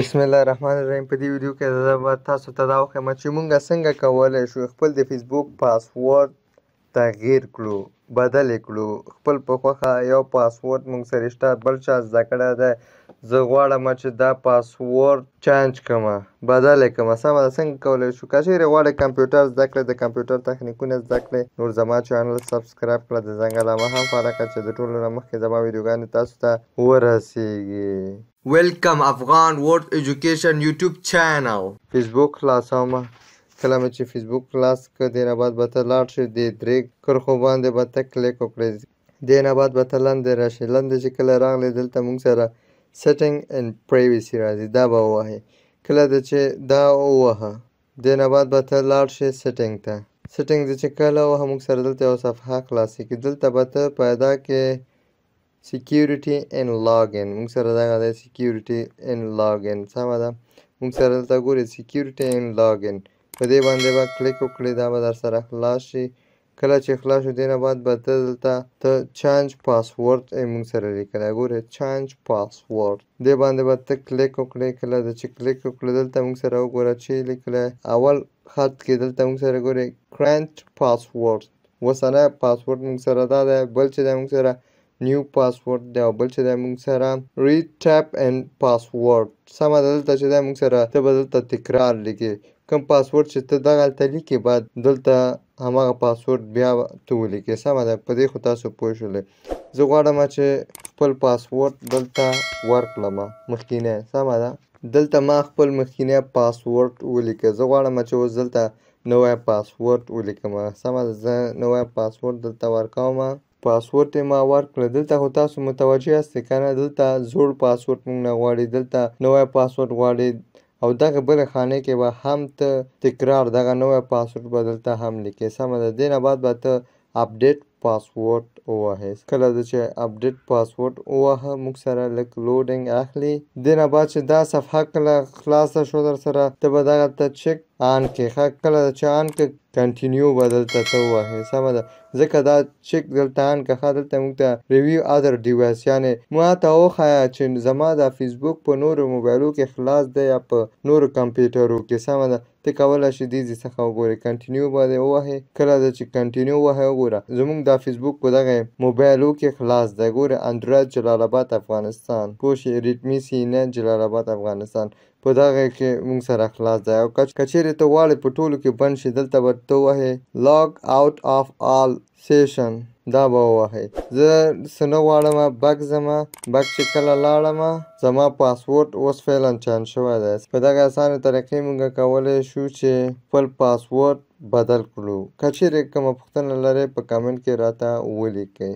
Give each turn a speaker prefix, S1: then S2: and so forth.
S1: بسم الله الرحمن الرحیم. په دې ویډیو کې زه به تاسو ته دا وښیم چې مونږ څنګه کولی شو خپل د فیسبوک پاسورډ تغییر کړو، بدل یې کړو خپل په خوښه. یو پاسورډ مونږ سره شته، بل چا زده کړی دی، زه غواړم چې دا پاسورډ چینج کړم، بدل یې کړم. سمه ده، څنګه کولی شو؟ که چیرې غواړئ کمپیوټر زده کړئ، د کمپیوټر تخنیکونه زده کړئ، نور زما چینل سبسکرایب کړه، د زنګ علامه هم فعاله کړه چې د ټولو نه مخکې زما ویډیوګانې تاسو ته ورسیږي.
S2: Welcome Afghan World Education YouTube channel.
S1: فیسبوک خلاصوم. کله مې چې فیسبوک خلاص کړ، دې نه بعد به ته لاړ شې، دې درې کرښو باندې به ته کلیک وکړې. دې نه بعد به ته لاندې راشې. لاندې چې کله راغلې، دلته موږ سره سیټینګ اینډ پرایویسي راځي، دا به ووهې. کله د چې دا ووهه، دې نه بعد به ته لاړ شې سیټینګ ته. سیټینګ د چې کله ووهه، موږ سره دلته یو صفحه خلاصېږي. دلته به ته پیدا کې سکیورټي اینډ لاګین. موږ سره دغه دی سکیورټي اینډ لاګین. سمه ده، موږ سره دلته ګورې سکیورټي اینډ لاګین، په دې باندې به کلیک وکړې، دا به در سره خلاص شي. کله چې خلاص شو، دې نه بعد به ته دلته ته چینج پاسورډ یې موږ سره لیکلی ګورې، چینج پاسورډ، دې باندې به ته کلیک وکړې. کله د چې کلیک وکړې، دلته موږ سره وګوره چې لیکلی اول خط کې، دلته موږ سره ګورې کرنټ پاسورډ، اوسنی پاسورډ موږ سره دا دی. بل چې دی موږ سره نیو پاسورډ دی، او بل چې دی موږ سره ریټیپ اینډ پاسورډ. سمه ده، دلته چې دی موږ سره ته به دلته تکرار لیکې، کوم پاسورډ چې ته دغلته لیکې باید دلته هماغه پاسورډ بیا ته ولیکې. سمه ده، په دې خو تاسو پوه شولئ. زه غواړم چې خپل پاسورډ دلته ورکړم مخکینی. سمه ده، دلته ما خپل مخکینی پاسورډ ولیکه. زه غواړم چې اوس دلته نوی پاسورډ ولیکم. سمه ده، زه نوی پاسورډ دلته ورکوم. پاسورډ یې ما ورکړ. دلته خو تاسو متوجه یاستئ که نه؟ دلته زوړ پاسورډ موږ نه غواړي، دلته نوی پاسورډ غواړي، او دغه بلې خانې کې به هم ته تکرار دغه نوی پاسورډ به دلته هم لیکې. سمه ده، دې نه بعد به ته اپډیټ پاسورډ ووهې. کله د چې اپډیټ پاسورډ ووهه، موږ سره لږ لوډینګ اخلي. دې نه بعد چې دا صفحه کله خلاصه شو در سره، ته به دغلته چک آن کې. ښه، کله چې آن کې، کنټینیو به دلته ته ووهې. سمه ده، ځکه دا چک دلته آن که. ښه، دلته موږ ته ریویو ادر ډیوایس، یعنې ما ته وښیه چې زما دا فیسبوک په نورو موبایلو کې خلاص دی یا په نورو کمپیوټرو کې. سمه ده، ته کولی شې دې ځای څخه وګورې. کنټینیو باندې ووهې. کله د چې کنټینیو ووهې، وګوره زموږ دا فیسبوک په دغه موبایلو کې خلاص دی. ګوره اندروید جلال آباد افغانستان، پوه شې، ریډمي سی 9 جلال آباد افغانستان، په دغه کې موږ سره خلاص دی. او که چیرې ته غواړې په ټولو کې بند شي، دلته به ته ووهې لاګ آوټ آف آل سیشن، دا به ووهې. زه څه نه غواړم، بک ځم. بک چې کله لاړم، زما پاسورډ اوس فعلا چینج شوی دی. په دغه اسانه طریقې موږ کولی شو چې خپل پاسورډ بدل کړو. که چیرې کومه پوښتنه لرئ، په کمنټ کې راته ولیکئ.